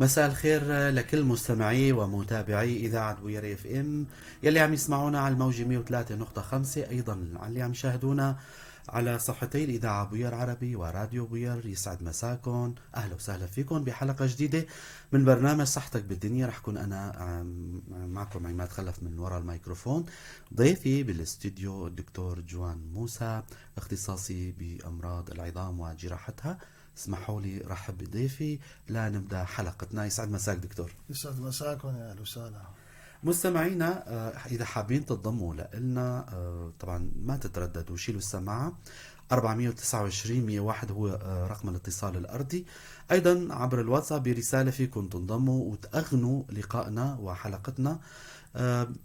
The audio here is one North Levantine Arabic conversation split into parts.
مساء الخير لكل مستمعي ومتابعي إذاعة بوير FM يلي عم يسمعونا على الموجة 103.5، أيضا اللي عم يشاهدونا على صفحتي الإذاعة بوير عربي وراديو بوير. يسعد مساكم، أهلا وسهلا فيكم بحلقة جديدة من برنامج صحتك بالدنيا. رح كون أنا معكم عماد خلف من وراء الميكروفون، ضيفي بالاستديو الدكتور جوان موسى، اختصاصي بأمراض العظام وجراحتها. اسمحوا لي رحب بضيفي لنبدا حلقتنا. يسعد مساك دكتور. يسعد مساكم، يا اهلا وسهلا. مستمعينا، اذا حابين تنضموا لنا طبعا ما تترددوا، شيلوا السماعه. 429 101 هو رقم الاتصال الارضي. ايضا عبر الواتساب برسالة فيكم تنضموا وتأغنوا لقائنا وحلقتنا،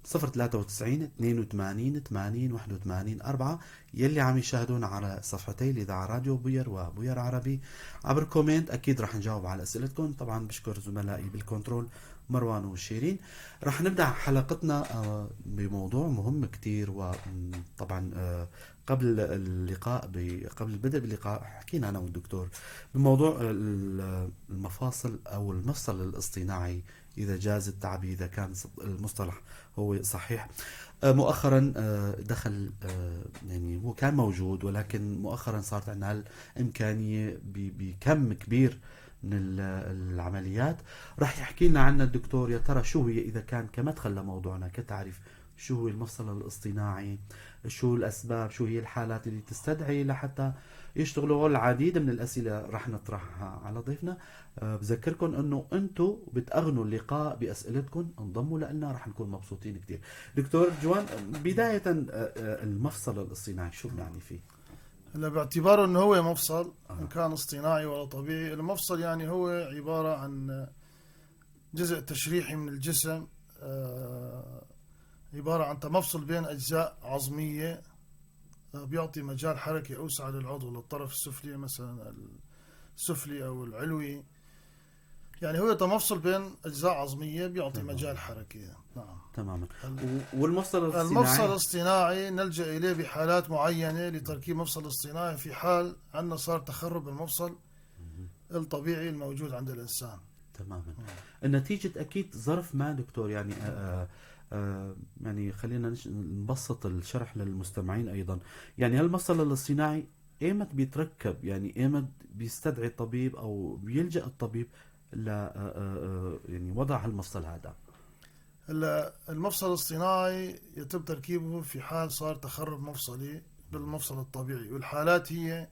093 82 80 81 4. يلي عم يشاهدونا على صفحتي الإذاعة راديو بوير وبوير عربي عبر comment أكيد رح نجاوب على أسئلتكم. طبعا بشكر زملائي بال control مروان وشيرين. رح نبدأ حلقتنا بموضوع مهم كتير، وطبعا قبل اللقاء قبل البدء باللقاء حكينا أنا والدكتور بموضوع المفاصل أو المفصل الاصطناعي، إذا جاز التعبير، إذا كان المصطلح هو صحيح. مؤخرا دخل، يعني هو كان موجود ولكن مؤخرا صارت عندنا الإمكانية بكم كبير من العمليات. راح يحكي لنا عنها الدكتور، يا ترى شو هي، إذا كان كمدخل لموضوعنا كتعريف شو هو المفصل الاصطناعي، شو الأسباب، شو هي الحالات اللي تستدعي لحتى يشتغلوا. العديد من الأسئلة رح نطرحها على ضيفنا. بذكركم أنه أنتم بتأغنوا اللقاء بأسئلتكم، انضموا لنا، رح نكون مبسوطين كتير. دكتور جوان، بداية المفصل الاصطناعي شو بنعني فيه؟ هلا باعتباره انه هو مفصل ان كان اصطناعي ولا طبيعي، المفصل يعني هو عبارة عن جزء تشريحي من الجسم، عبارة عن تمفصل بين أجزاء عظمية، بيعطي مجال حركة أوسع للعضو، للطرف السفلي مثلا، السفلي أو العلوي. يعني هو تمفصل بين أجزاء عظمية بيعطي مجال حركة. نعم. تماما. والمفصل الاصطناعي؟ المفصل الاصطناعي نلجأ إليه بحالات معينة لتركيب مفصل اصطناعي في حال عندنا صار تخرب المفصل الطبيعي الموجود عند الإنسان. تماما. النتيجة أكيد ظرف ما دكتور، يعني يعني خلينا نبسط الشرح للمستمعين أيضا. يعني هالمفصل الاصطناعي ايمت بيتركب، يعني ايمت بيستدعي الطبيب أو بيلجأ الطبيب ل يعني وضع هالمفصل هذا؟ هلا المفصل الاصطناعي يتم تركيبه في حال صار تخرب مفصلي بالمفصل الطبيعي، والحالات هي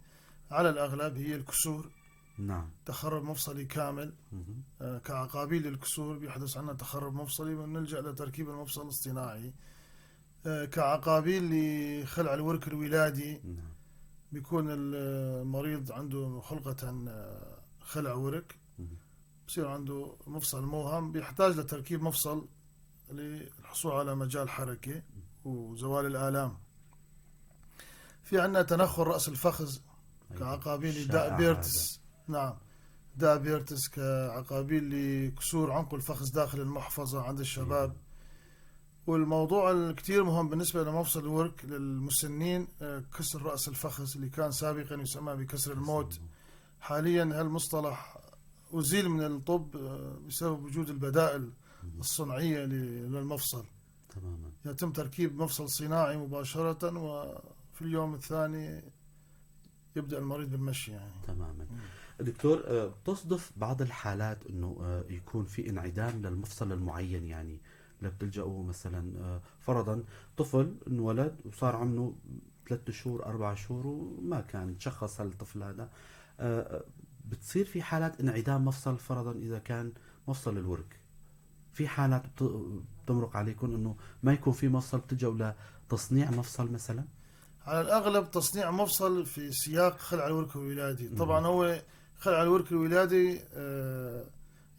على الأغلب هي الكسور. نعم. تخرب مفصلي كامل. كعقابيل للكسور بيحدث عندنا تخرب مفصلي بنلجأ لتركيب المفصل الاصطناعي. كعقابيل لخلع الورك الولادي. نعم. بيكون المريض عنده خلقة خلع ورك، بصير عنده مفصل موهم، بيحتاج لتركيب مفصل للحصول على مجال حركة وزوال الآلام. في عندنا تنخر رأس الفخذ كعقابيل داء بيرتس. نعم، داء بيرتس كعقابيل لكسور عنق الفخذ داخل المحفظة عند الشباب. والموضوع الكثير مهم بالنسبة لمفصل الورك للمسنين، كسر رأس الفخذ اللي كان سابقا يسمى بكسر الموت. حاليا هالمصطلح أزيل من الطب بسبب وجود البدائل الصناعية للمفصل. تماما. يتم تركيب مفصل صناعي مباشرة، وفي اليوم الثاني يبدأ المريض بالمشي يعني. تماما. دكتور، بتصدف بعض الحالات انه يكون في انعدام للمفصل المعين، يعني بتلجأوا مثلا فرضا طفل انولد وصار عمره 3 شهور 4 شهور وما كان تشخص هالطفل هذا، بتصير في حالات انعدام مفصل فرضا اذا كان مفصل الورك، في حالات بتمرق عليكم انه ما يكون في مفصل، بتلجأوا لتصنيع مفصل مثلا؟ على الاغلب تصنيع مفصل في سياق خلع الورك الولادي. طبعا هو خلع الورك الولادي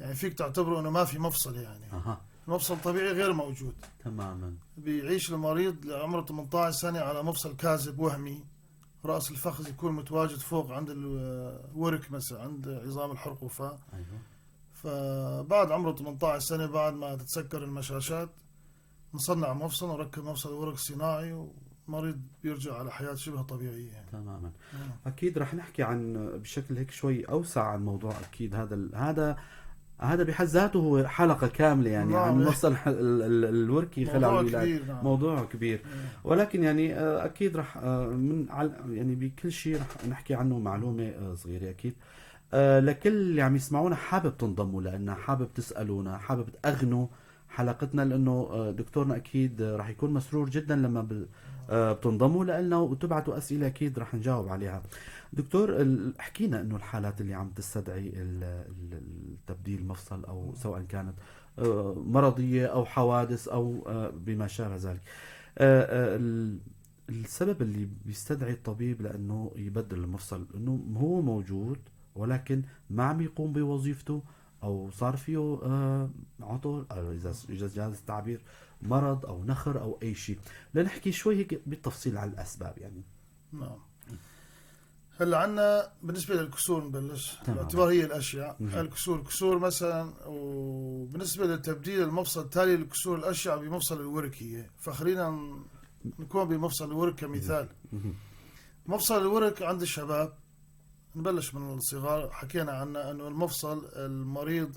يعني فيك تعتبره انه ما في مفصل يعني. المفصل طبيعي غير موجود. تماما. بيعيش المريض لعمره 18 سنة على مفصل كاذب وهمي، رأس الفخذ يكون متواجد فوق عند الورك مثلا، عند عظام الحرقفة. أيوة. فبعد عمره 18 سنة بعد ما تتسكر المشاشات نصنع مفصل ونركب مفصل ورك صناعي، ومريض بيرجع على حياة شبه طبيعية يعني. تماما. أكيد رح نحكي عن بشكل هيك شوي أوسع عن موضوع أكيد هذا هذا بحد ذاته هو حلقة كاملة يعني عن مفصل الوركي خلع موضوع الولاد. كبير، نعم. موضوع كبير، ولكن يعني أكيد رح من يعني بكل شيء رح نحكي عنه معلومة صغيرة أكيد. لكل اللي عم يسمعونا حابب تنضموا لنا، حابب تسألونا، حابب تأغنوا حلقتنا، لأنه دكتورنا أكيد رح يكون مسرور جدا لما بتنضموا لنا وتبعتوا أسئلة أكيد رح نجاوب عليها. دكتور، حكينا إنه الحالات اللي عم تستدعي التبديل مفصل أو سواء كانت مرضية أو حوادث أو بما شابه ذلك. السبب اللي بيستدعي الطبيب لأنه يبدل المفصل إنه هو موجود ولكن ما عم يقوم بوظيفته أو صار فيه عطل، أو إذا جاز التعبير مرض أو نخر أو أي شيء. لنحكي شوي هيك بالتفصيل على الأسباب يعني. نعم. هلا عنا بالنسبة للكسور نبلش باعتبار هي الأشياء. الكسور، كسور مثلا، وبالنسبة لتبديل المفصل التالي للكسور الأشياء بمفصل الوركية، فخلينا نكون بمفصل الورك كمثال. مفصل الورك عند الشباب نبلش من الصغار، حكينا عنه أنه المفصل المريض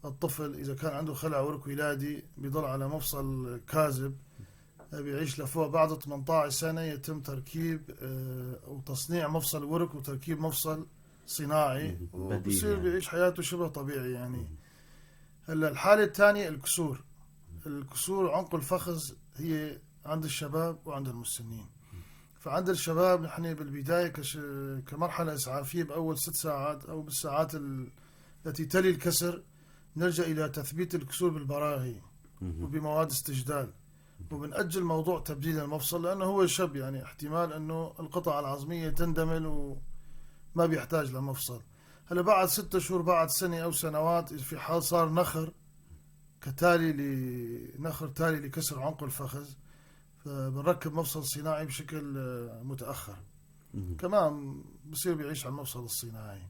الطفل إذا كان عنده خلع ورك ولادي بيضل على مفصل كاذب بيعيش لفوق بعد 18 سنة يتم تركيب وتصنيع مفصل ورك وتركيب مفصل صناعي، وبصير يعني. بيعيش حياته شبه طبيعي يعني. هلا الحالة الثانية الكسور، الكسور عنق الفخذ هي عند الشباب وعند المسنين. فعند الشباب نحن بالبداية كمرحلة إسعافية بأول 6 ساعات أو بالساعات التي تلي الكسر نلجأ إلى تثبيت الكسور بالبراغي وبمواد استجدال، وبنأجل موضوع تبديل المفصل لأنه هو شاب، يعني احتمال أنه القطع العظمية تندمل وما بيحتاج لمفصل. هلا بعد 6 شهور، بعد سنة أو سنوات، في حال صار نخر كتالي لنخر تالي لكسر عنق الفخذ، فبنركب مفصل صناعي بشكل متأخر. كمان بصير بيعيش على المفصل الصناعي.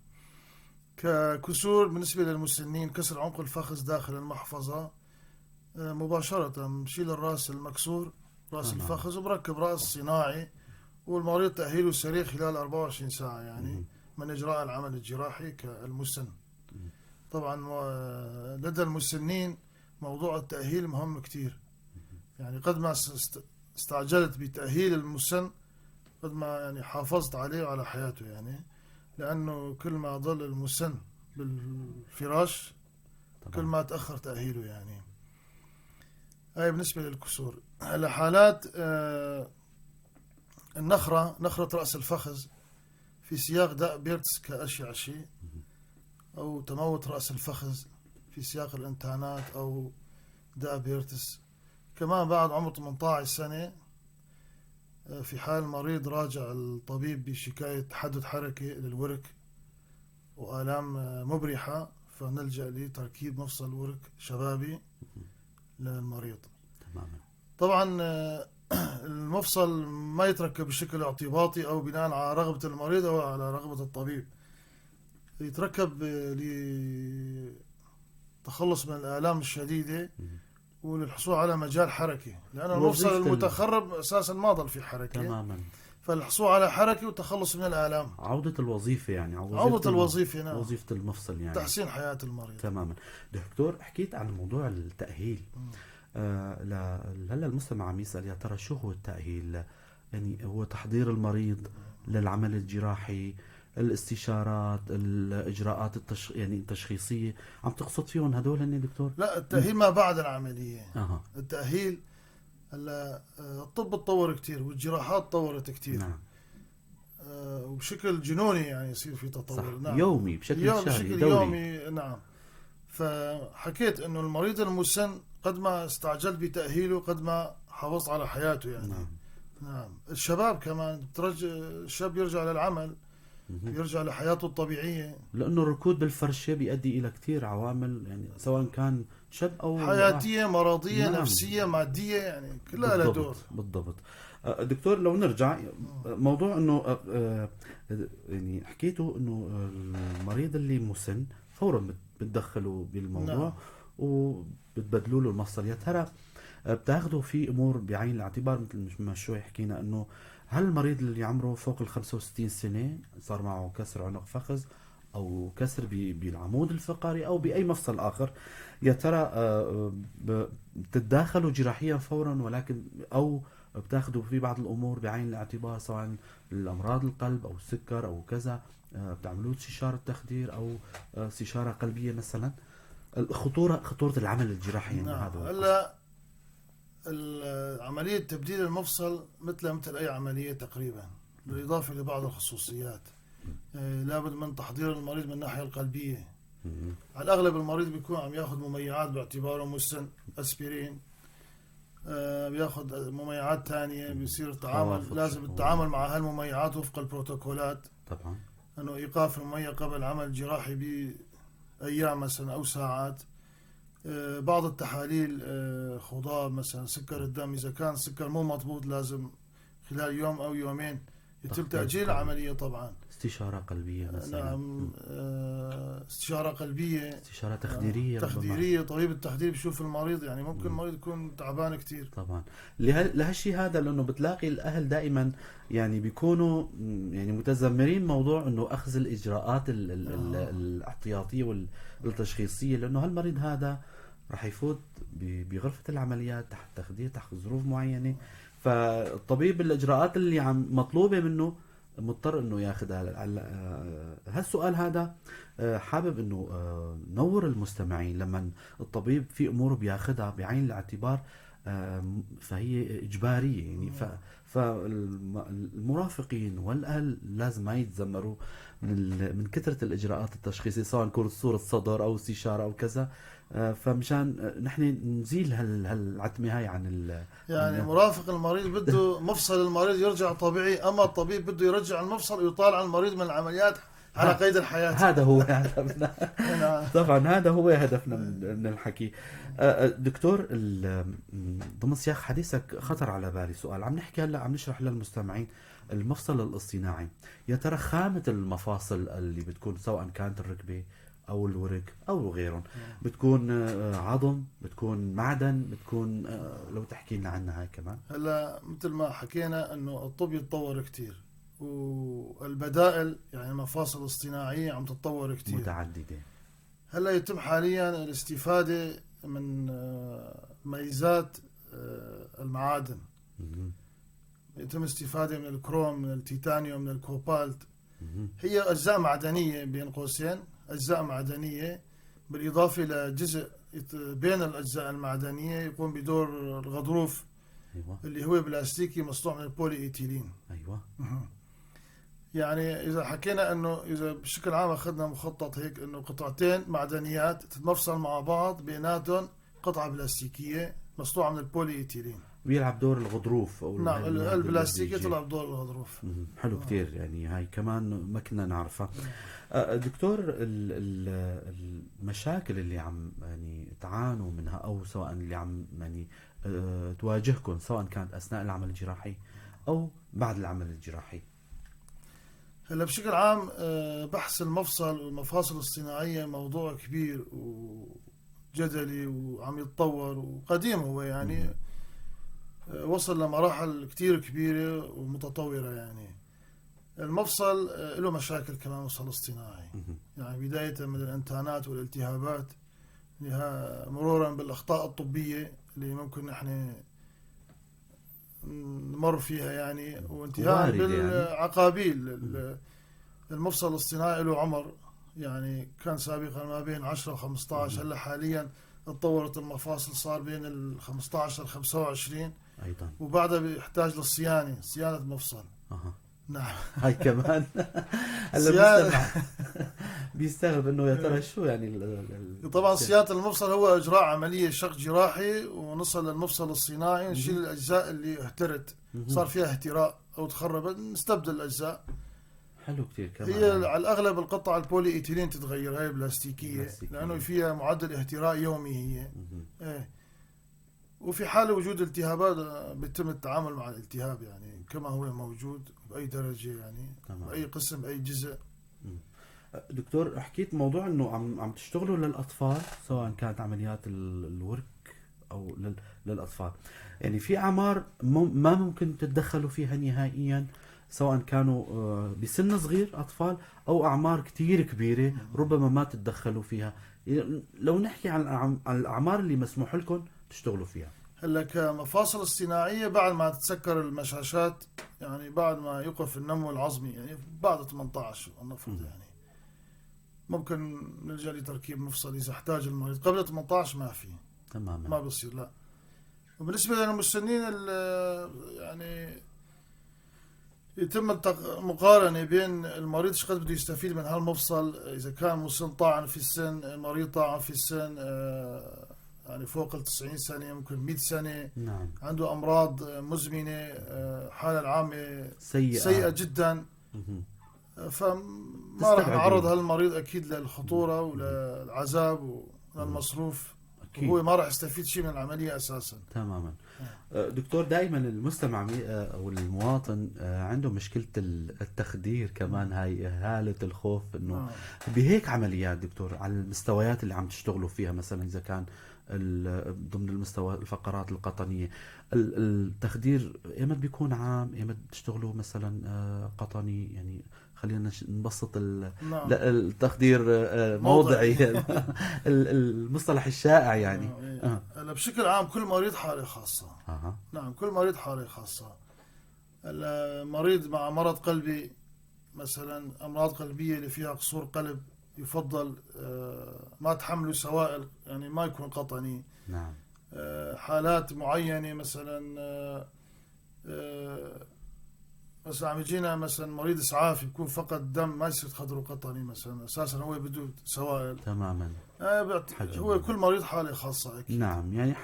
ككسور بالنسبة للمسنين، كسر عنق الفخذ داخل المحفظة مباشرة بشيل الراس المكسور، راس الفخذ، وبركب راس صناعي، والمريض تأهيله سريع خلال 24 ساعة يعني من إجراء العمل الجراحي كالمسن. طبعا لدى المسنين موضوع التأهيل مهم كتير، يعني قد ما استعجلت بتأهيل المسن قد ما يعني حافظت عليه وعلى حياته، يعني لأنه كل ما ظل المسن بالفراش طبعا. كل ما تأخر تأهيله يعني. هاي بالنسبة للكسور. هلا حالات النخرة، نخرة رأس الفخذ في سياق داء بيرتس كأشيع شيء، أو تموت رأس الفخذ في سياق الانتانات أو داء بيرتس. كمان بعد عمر 18 سنة في حال مريض راجع الطبيب بشكاية تحدد حركة للورك وآلام مبرحة، فنلجأ لتركيب مفصل ورك شبابي للمريض. تماما. طبعا المفصل ما يتركب بشكل اعتباطي أو بناء على رغبة المريض أو على رغبة الطبيب، يتركب لتخلص من الآلام الشديدة وللحصول على مجال حركي، لأن المفصل المتخرب أساسا ما ضل في حركة. تماما. فالحصول على حركة والتخلص من الآلام، عودة الوظيفة يعني، عودة الوظيفة، نعم، وظيفة المفصل يعني، تحسين حياة المريض. تماما. دكتور، حكيت عن موضوع التأهيل. هلا المستمع عم يسأل يا ترى شو هو التأهيل؟ يعني هو تحضير المريض للعمل الجراحي، الاستشارات، الإجراءات يعني التشخيصية، عم تقصد فيهم هدول هن دكتور؟ لا، التأهيل ما بعد العملية. التأهيل هلا الطب تطور كتير والجراحات تطورت كتير. نعم. وبشكل جنوني يعني يصير في تطور. صح. نعم. يومي، بشكل شهري، بشكل دوري. يومي، نعم. فحكيت انه المريض المسن قد ما استعجلت بتأهيله قد ما حافظت على حياته يعني. نعم. نعم. الشباب كمان الشاب يرجع للعمل، يرجع لحياته الطبيعية، لأنه الركود بالفرشة بيؤدي إلى كثير عوامل يعني، سواء كان شاب أو حياتية، مرضية، نعم. نفسية، مادية، يعني كلها لها دور. بالضبط. دكتور، لو نرجع موضوع إنه يعني حكيته إنه المريض اللي مسن فورا بتدخلوا بالموضوع. نعم. وبتبدلوا له المفصل. يا ترى بتاخذوا في امور بعين الاعتبار مثل ما شوي حكينا انه هل المريض اللي عمره فوق ال 65 سنه صار معه كسر عنق فخذ او كسر بالعمود الفقري او باي مفصل اخر، يا ترى بتتداخلوا جراحيا فورا، ولكن او بتاخذوا في بعض الامور بعين الاعتبار، سواء الامراض القلب او السكر او كذا، بتعملوا استشاره تخدير او استشاره قلبية مثلا؟ الخطوره، خطورة العمل الجراحي يعني. نعم. هذا هو. هلا عملية تبديل المفصل مثل أي عملية تقريبا، بالإضافة لبعض الخصوصيات. لابد من تحضير المريض من الناحية القلبية. على الأغلب المريض بيكون عم ياخذ مميعات باعتباره مسن، أسبرين، بياخذ مميعات ثانية، بيصير التعامل خوافض لازم شهوة. التعامل مع هالمميعات وفق البروتوكولات. طبعا. انه ايقاف المميع قبل العمل الجراحي بايام مثلا او ساعات. بعض التحاليل، خضاب مثلا، سكر الدم، اذا كان السكر مو مضبوط لازم خلال يوم او يومين يتم تخطيط تاجيل طبعاً. العملية طبعا. استشاره قلبية مثلا. نعم، استشاره قلبيه. استشاره تخديريه ربما. تخديريه، طبيب التخدير بيشوف المريض، يعني ممكن المريض يكون تعبان كثير. طبعا، لهالشيء هذا، لانه بتلاقي الاهل دائما يعني بيكونوا يعني متذمرين موضوع انه اخذ الاجراءات ال ال ال الاحتياطيه والتشخيصيه، لانه هالمريض هذا رح يفوت بغرفه العمليات تحت تخدير، تحت ظروف معينه، فالطبيب الاجراءات اللي عم مطلوبه منه مضطر انه ياخذها. هالسؤال هذا حابب انه نور المستمعين، لما الطبيب في امور بياخذها بعين الاعتبار فهي اجباريه يعني، فالمرافقين والاهل لازم ما يتذمروا من كثرة الاجراءات التشخيصية، سواء كانت صوره صدر او استشاره او كذا، فمشان نحن نزيل هالعتمه هاي عن يعني مرافق المريض بده مفصل المريض يرجع طبيعي، اما الطبيب بده يرجع المفصل ويطالع المريض من العمليات على قيد الحياة. هذا هو هدفنا. نعم. طبعا هذا هو هدفنا من الحكي. دكتور، ضمن سياق حديثك خطر على بالي سؤال. عم نحكي هلا، عم نشرح للمستمعين المفصل الاصطناعي، يا ترى خامة المفاصل اللي بتكون سواء كانت الركبة او الورك او غيرهم، بتكون عظم، بتكون معدن، بتكون لو تحكي لنا عنها هاي كمان. هلا مثل ما حكينا انه الطب يتطور كثير، والبدائل يعني المفاصل الاصطناعية عم تتطور كثير. متعددة. هلا يتم حاليا الاستفادة من ميزات المعادن. يتم استفادة من الكروم، من التيتانيوم، من الكوبالت. هي أجزاء معدنية، بين قوسين أجزاء معدنية، بالإضافة لجزء بين الأجزاء المعدنية يقوم بدور الغضروف. اللي هو بلاستيكي مصنوع من البولي إيثيلين. يعني إذا حكينا إنه إذا بشكل عام أخذنا مخطط هيك إنه قطعتين معدنيات تتمفصل مع بعض، بيناتهم قطعة بلاستيكية مصنوعة من البولي إيثيلين. بيلعب دور الغضروف او نعم، المادة البلاستيكية اللي تلعب دور الغضروف. حلو كتير، يعني هاي كمان ما كنا نعرفها. دكتور، المشاكل اللي عم يعني تعانوا منها او سواء اللي عم يعني تواجهكم، سواء كانت اثناء العمل الجراحي او بعد العمل الجراحي. هلا بشكل عام بحث المفصل والمفاصل الصناعية موضوع كبير وجدلي وعم يتطور وقديم هو، يعني وصل لمراحل كتير كبيرة ومتطورة. يعني المفصل له مشاكل كمان، مفصل اصطناعي، يعني بداية من الانتانات والالتهابات، مرورا بالأخطاء الطبية اللي ممكن نحن نمر فيها يعني، وانتهاء واردة يعني. بالعقابيل. المفصل الاصطناعي له عمر، يعني كان سابقا ما بين 10 و 15، هلا حاليا تطورت المفاصل صار بين ال 15 ل 25. ايضا. وبعدها بيحتاج للصيانة، صيانة مفصل. نعم. هاي كمان هلا بيستمع بيستغرب انه يا ترى شو يعني طبعا صيانة المفصل هو اجراء عملية شق جراحي ونصل للمفصل الصناعي، نشيل الاجزاء اللي اهترت، صار فيها اهتراء او تخربت، نستبدل الاجزاء. حلو كثير كمان. هي على الاغلب القطعة البولي ايثيلين تتغير، هاي بلاستيكيه، بلاستيكية. لانه فيها معدل اهتراء يومي هي. ايه، وفي حال وجود التهابات بيتم التعامل مع الالتهاب يعني كما هو موجود باي درجه يعني، باي قسم، باي جزء. دكتور، حكيت موضوع انه عم تشتغلوا للاطفال، سواء كانت عمليات الورك او للاطفال، يعني في اعمار ما ممكن تتدخلوا فيها نهائيا؟ سواء كانوا بسن صغير أطفال أو أعمار كتير كبيرة ربما ما تتدخلوا فيها. لو نحكي عن الأعمار اللي مسموح لكم تشتغلوا فيها. هلا كمفاصل اصطناعية بعد ما تتسكر المشاشات، يعني بعد ما يوقف النمو العظمي، يعني بعد 18 نفرض، يعني ممكن نلجأ لتركيب مفصل إذا احتاج المريض. قبل 18 ما في، تماما ما بصير، لا. وبالنسبة للمسنين يعني يتم المقارنة بين المريض شقد بده يستفيد من هالمفصل، إذا كان مسن طاعن في السن، مريض طاعن في السن، يعني فوق ال 90 سنة، ممكن 100 سنة، نعم، عنده أمراض مزمنة، حالة العامة سيئة جدا، فما راح نعرض هالمريض أكيد للخطورة وللعذاب وللمصروف، وهو ما راح يستفيد شيء من العملية أساسا. تماما. دكتور، دائما المستمع أو المواطن عنده مشكلة التخدير كمان، هاي هالة الخوف إنه بهيك عمليات دكتور على المستويات اللي عم تشتغلوا فيها، مثلا إذا كان ضمن المستوى الفقرات القطنية، التخدير إيمت بيكون عام، إيمت بتشتغلوا مثلا قطني؟ يعني خلينا نبسط التخدير موضعي المصطلح الشائع يعني. هلا بشكل عام كل مريض حالة خاصة. نعم، كل مريض حالة خاصة. المريض مع مرض قلبي مثلا، أمراض قلبية اللي فيها قصور قلب، يفضل ما تحملوا سوائل، يعني ما يكون قطني. نعم. حالات معينة مثلا، مثلا عم يجينا مثلا مريض اسعاف يكون فقد دم، ما يصير تخدره قطني مثلا، اساسا هو بده سوائل. تماما. هو كل مريض حاله خاصة اكيد. نعم، يعني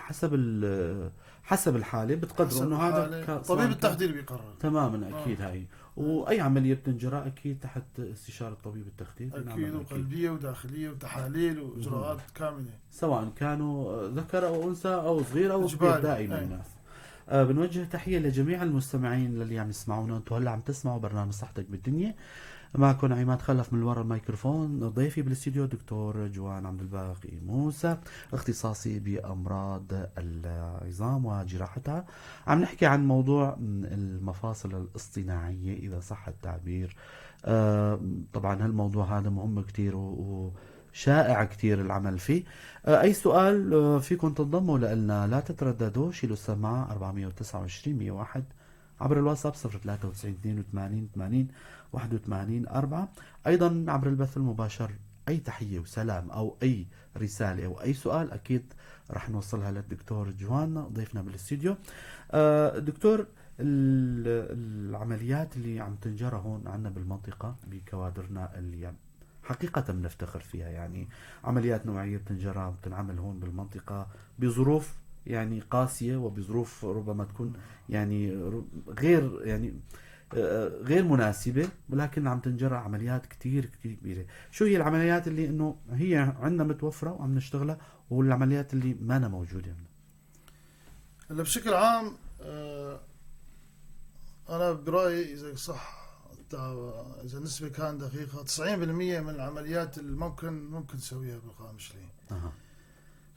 حسب الحالة بتقدروا انه هذا طبيب التخدير بيقرر. تماما، اكيد. هاي واي عملية بتنجرى اكيد تحت استشاره طبيب التخدير. اكيد، وقلبيه وداخليه وتحاليل واجراءات كاملة، سواء كانوا ذكر او انثى او صغير او كبير دائما. الناس بنوجه تحية لجميع المستمعين اللي عم يسمعونا. انتم هلا عم تسمعوا برنامج صحتك بالدنيا، معكم عماد خلف من وراء الميكروفون، ضيفي بالاستديو دكتور جوان عبد الباقي موسى، اختصاصي بأمراض العظام وجراحتها. عم نحكي عن موضوع المفاصل الاصطناعية إذا صح التعبير. طبعا هالموضوع هذا مهم كتير وشائع كتير العمل فيه. أي سؤال فيكم تنضموا لنا، لا تترددوا، شيلوا السماعة 429 101 عبر الواتساب 093 82 80 81 4. أيضا عبر البث المباشر أي تحية وسلام أو أي رسالة أو أي سؤال أكيد رح نوصلها للدكتور جوان ضيفنا بالاستديو. دكتور، العمليات اللي عم تنجرى هون عنا بالمنطقة بكوادرنا اللي حقيقة بنفتخر فيها، يعني عمليات نوعية بتنجرى بتنعمل هون بالمنطقة بظروف يعني قاسية وبظروف ربما تكون يعني غير يعني غير مناسبة، ولكن عم تنجرى عمليات كتير كتير كبيرة. شو هي العمليات اللي انه هي عندنا متوفرة وعم نشتغلها، والعمليات اللي ما أنا موجودة عندنا؟ هلا بشكل عام أنا برأيي إذا صح إذا النسبة كان دقيقة 90% من العمليات اللي ممكن تسويها بالقامشلي.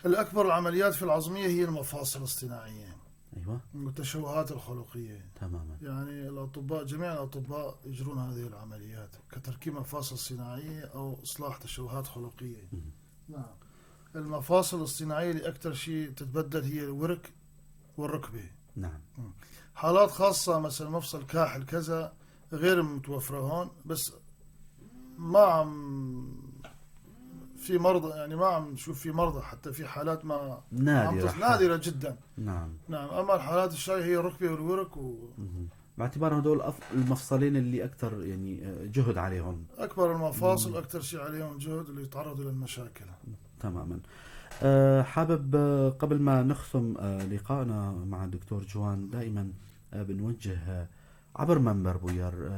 هلا أكبر العمليات في العظمية هي المفاصل الاصطناعية. أيوة. والتشوهات الخلقية. تماما. يعني الأطباء، جميع الأطباء يجرون هذه العمليات كتركيب مفاصل صناعية أو إصلاح تشوهات خلقية. نعم. المفاصل الاصطناعية اللي أكثر شيء تتبدل هي الورك والركبة. نعم. حالات خاصة مثلا مفصل كاحل كذا غير متوفرة هون، بس ما عم في مرضى، يعني ما عم نشوف في مرضى، حتى في حالات ما نادرة، نادرة جدا. نعم. نعم. أما الحالات الشائعة هي الركبة والورك باعتبار هدول المفصلين اللي أكثر يعني جهد عليهم، أكبر المفاصل أكثر شيء عليهم جهد اللي يتعرضوا للمشاكل. تماما. حابب قبل ما نختم لقائنا مع الدكتور جوان، دائما بنوجه عبر منبر بوير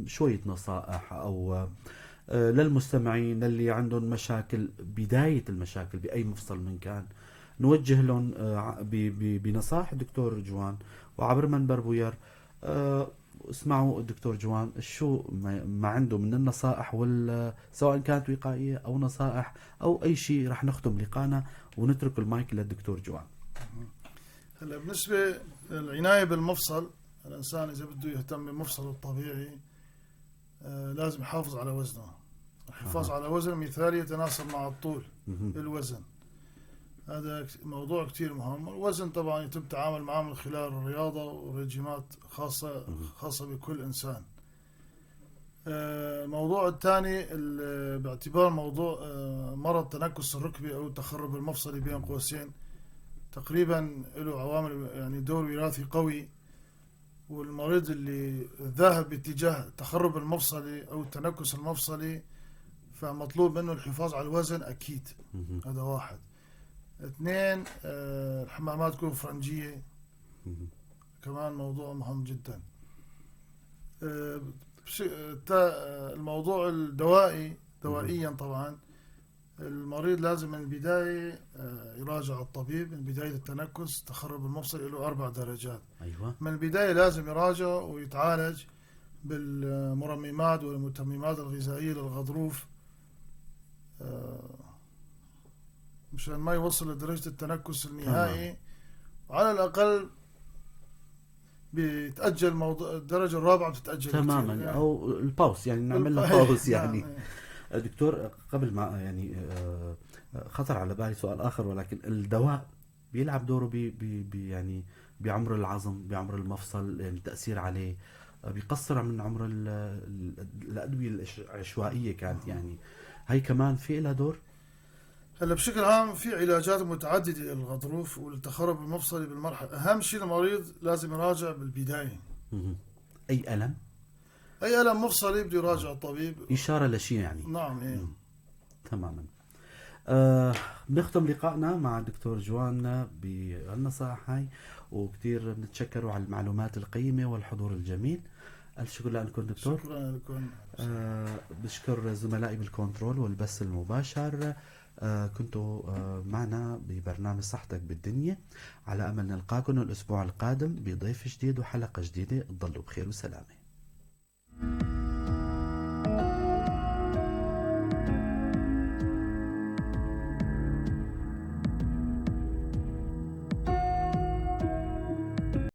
شوية نصائح أو للمستمعين اللي عندهم مشاكل، بداية المشاكل بأي مفصل من كان، نوجه لهم بنصائح الدكتور جوان وعبر منبر بوير. اسمعوا الدكتور جوان شو ما عنده من النصائح، سواء كانت وقائية أو نصائح أو أي شيء. رح نختم لقانا ونترك المايك للدكتور جوان. هلا بالنسبة للعناية بالمفصل، الإنسان إذا بده يهتم بمفصله الطبيعي لازم يحافظ على وزنه. الحفاظ على وزن مثالي يتناسب مع الطول. الوزن هذا موضوع كتير مهم. الوزن طبعا يتم التعامل معه من خلال الرياضة ورجيمات خاصة خاصة بكل إنسان. الموضوع الثاني باعتبار موضوع مرض تنكس الركبة أو التخرب المفصلي بين قوسين، تقريبا له عوامل يعني دور وراثي قوي، والمريض اللي ذاهب باتجاه التخرب المفصلي أو التنكس المفصلي فمطلوب منه الحفاظ على الوزن أكيد. هذا واحد. اثنين، الحمامات تكون فرنجية. كمان موضوع مهم جدا. الموضوع الدوائي، دوائيا طبعا المريض لازم من البداية يراجع الطبيب من بداية التنكس. تخرب المفصل له 4 درجات. من البداية لازم يراجع ويتعالج بالمرممات والمتممات الغذائية للغضروف، مشان ما يوصل لدرجة التنكس النهائي. وعلى الأقل بيتأجل موضوع الدرجة الرابعة، بتتأجل كتير. تماما، أو ال pause، يعني نعمل لها pause يعني. دكتور، قبل ما خطر على بالي سؤال آخر، ولكن الدواء بيلعب دوره بعمر العظم، بعمر المفصل، يعني التأثير عليه بيقصر من عمر الأدوية العشوائية كانت، هي كمان في لها دور؟ هلا بشكل عام في علاجات متعددة للغضروف والتخرب المفصلي بالمرحلة. أهم شيء المريض لازم يراجع بالبداية. أي ألم؟ أي ألم مفصلي بده يراجع الطبيب. إشارة لشيء يعني. نعم، إيه. تماما. بنختم لقائنا مع الدكتور جوان بالنصائح هاي، وكثير بنتشكره على المعلومات القيمة والحضور الجميل. ألف شكر لكم دكتور. شكرا لكم. بشكر زملائي بالكنترول والبث المباشر. كنتوا معنا ببرنامج صحتك بالدنيا. على أمل نلقاكم الأسبوع القادم بضيف جديد وحلقة جديدة. تضلوا بخير وسلامة.